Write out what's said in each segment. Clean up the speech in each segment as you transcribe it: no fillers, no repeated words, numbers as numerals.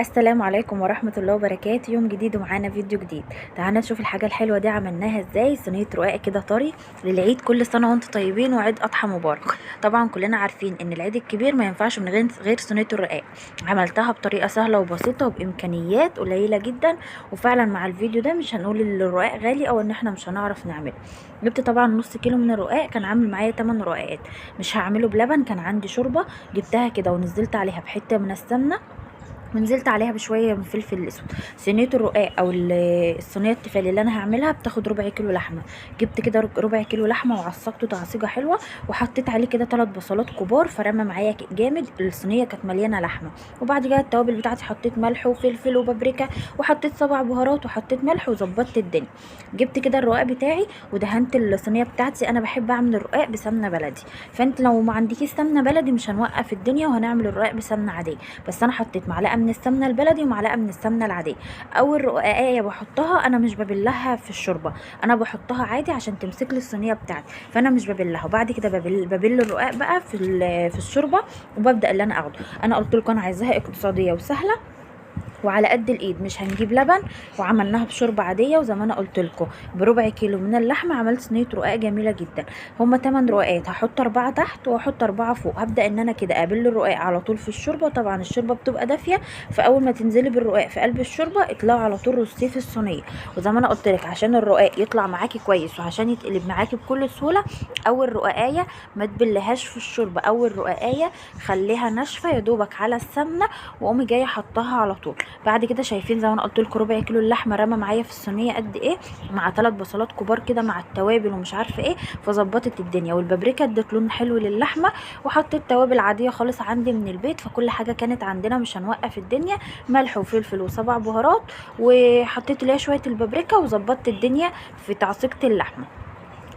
السلام عليكم ورحمة الله وبركاته. يوم جديد ومعانا فيديو جديد. تعالى نشوف الحاجة الحلوة دي عملناها ازاي. صينية رقاق كده طري للعيد. كل سنة وانتم طيبين وعيد أضحى مبارك. طبعا كلنا عارفين ان العيد الكبير ما ينفعش من غير صينية الرقاق. عملتها بطريقة سهلة وبسيطة وبإمكانيات قليلة جدا، وفعلا مع الفيديو ده مش هنقول ان الرقاق غالي او ان احنا مش هنعرف نعمله. جبت طبعا نص كيلو من الرقاق، كان عامل معايا 8 رقاقات. مش هعمله بلبن، كان عندي شوربة جبتها كده ونزلت عليها بحتة من السمنة ونزلت عليها بشوية من فلفل الاسود. صينية الرقاق او الصينية التيفال اللي انا هعملها بتاخد ربع كيلو لحمه. جبت كده ربع كيلو لحمه وعصقته تعصيجه حلوة، وحطيت عليه كده 3 بصلات كبار، فرمى معايا جامد. الصينية كانت مليانة لحمه. وبعد كده التوابل بتاعتي حطيت ملح وفلفل وبابريكا، وحطيت 7 بهارات وحطيت ملح وظبطت الدنيا. جبت كده الرقاق بتاعي ودهنت الصينية بتاعتي. انا بحب اعمل الرقاق بسمنه بلدي، فانت لو ما عندكيش سمنه بلدي مش هنوقف الدنيا وهنعمل الرقاق بسمنه عادية، بس انا حطيت معلقه من السمنة البلدي ومعلقة من السمنة العادية. اول رقاقيه بحطها انا مش ببلها في الشوربة، انا بحطها عادي عشان تمسك لي الصينية بتاعتي، فانا مش ببلها. وبعد كده ببل الرقاق بقى في الشوربة، وببدا اللي انا اخده. انا قلت لكم انا عايزاها اقتصادية وسهلة وعلى قد الايد، مش هنجيب لبن، وعملناها بشوربه عادية. وزي ما انا قلت لكم بربع كيلو من اللحمة عملت صينية رقاق جميلة جدا. هما 8 رقاقات، هحط 4 تحت واحط 4 فوق. هبدا ان انا كده ابل الرقاق على طول في الشوربة. طبعا الشوربة بتبقى دافيه، فاول ما تنزلي بالرقاق في قلب الشوربة اطلعي على طول رصيه في الصينية. وزي ما انا قلت لك عشان الرقاق يطلع معاكي كويس وعشان يتقلب معاكي بكل سهولة، اول رقاقيه ما تبلهاش في الشوربة، اول رقاقيه خليها ناشفة يا دوبك على السمنة، وقومي جاية حطها على طول. بعد كده شايفين زي ما انا قلت لكم ربع كيلو اللحمة رمى معايا في الصينية قد ايه، مع 3 بصلات كبار كده مع التوابل ومش عارفه ايه، فظبطت الدنيا. والبابريكا ادت لون حلو للحمه، وحطيت توابل عادية خالص عندي من البيت، فكل حاجة كانت عندنا مش هنوقف الدنيا، ملح وفلفل و7 بهارات، وحطيت ليها شوية البابريكا وظبطت الدنيا في تعصيقه اللحمة.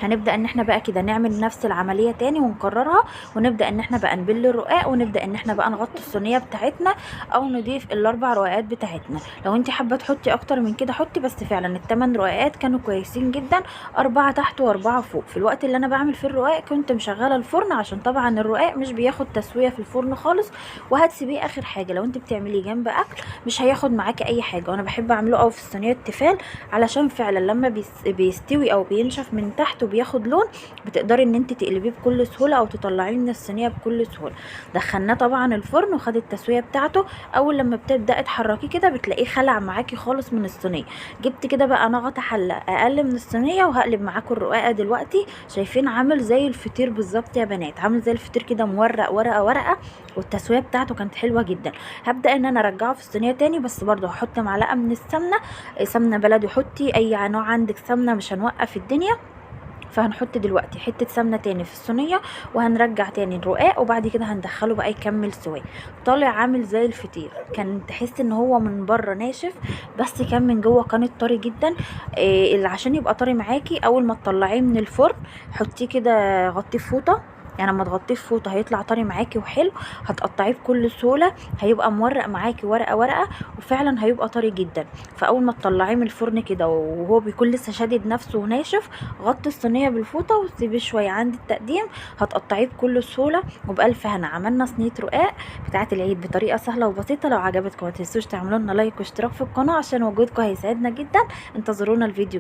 هنبدا ان احنا بقى كده نعمل نفس العملية تاني ونكررها، ونبدا ان احنا بقى نبل الرقاق، ونبدا ان احنا بقى نغطي الصينية بتاعتنا او نضيف ال4 رقاقات بتاعتنا. لو انت حابة تحطي اكتر من كده حطي، بس فعلا ال8 رقاقات كانوا كويسين جدا، 4 تحت و4 فوق. في الوقت اللي انا بعمل فيه الرقاق كنت مشغله الفرن، عشان طبعا الرقاق مش بياخد تسويه في الفرن خالص، وهتسيبيه اخر حاجة. لو انت بتعمليه جنب اكل مش هياخد معاكي اي حاجة. وانا بحب اعمله قوي في الصينية التيفال، علشان فعلا لما بيستوي او بينشف من تحت وبياخد لون بتقدري ان انت تقلبيه بكل سهولة او تطلعيه من الصينية بكل سهولة. دخلناه طبعا الفرن وخد التسوية بتاعته. اول لما بتبداي تحركيه كده بتلاقيه خلع معاكي خالص من الصينية. جبت كده بقى نغطه حله اقل من الصينية وهقلب معاكم الرقاقه دلوقتي. شايفين عامل زي الفطير بالظبط يا بنات، عامل زي الفطير كده مورق ورقة ورقة، والتسويه بتاعته كانت حلوة جدا. هبدا ان انا ارجعه في الصينية تاني، بس برده هحط معلقه من السمنة، سمنه بلدي، حطي اي نوع عندك سمنه مش هنوقف الدنيا. فهنحط دلوقتي حتة سمنه تاني في الصينية، وهنرجع تاني الرقاق، وبعد كده هندخله بقى يكمل سواه. طالع عامل زي الفطير، كان تحس ان هو من بره ناشف بس كان من جوه كان طري جدا. اللي عشان يبقى طري معاكي اول ما تطلعيه من الفرن حطيه كده، غطيه فوطه، يعني لما تغطيه في فوطه هيطلع طري معاكي وحلو، هتقطعيه بكل سهولة، هيبقى مورق معاكي ورقة ورقة، وفعلا هيبقى طري جدا. فاول ما تطلعيه من الفرن كده وهو بيكون لسه شادد نفسه وناشف، غطي الصينية بالفوطه وسيبيه شوية عند التقديم، هتقطعيه بكل سهولة وبالف هنا. عملنا صينية رقاق بتاعه العيد بطريقة سهلة وبسيطة. لو عجبتكم ما تنسوش تعملوا لنا لايك واشتراك في القناة عشان وجودكم هيسعدنا جدا. انتظرونا الفيديو.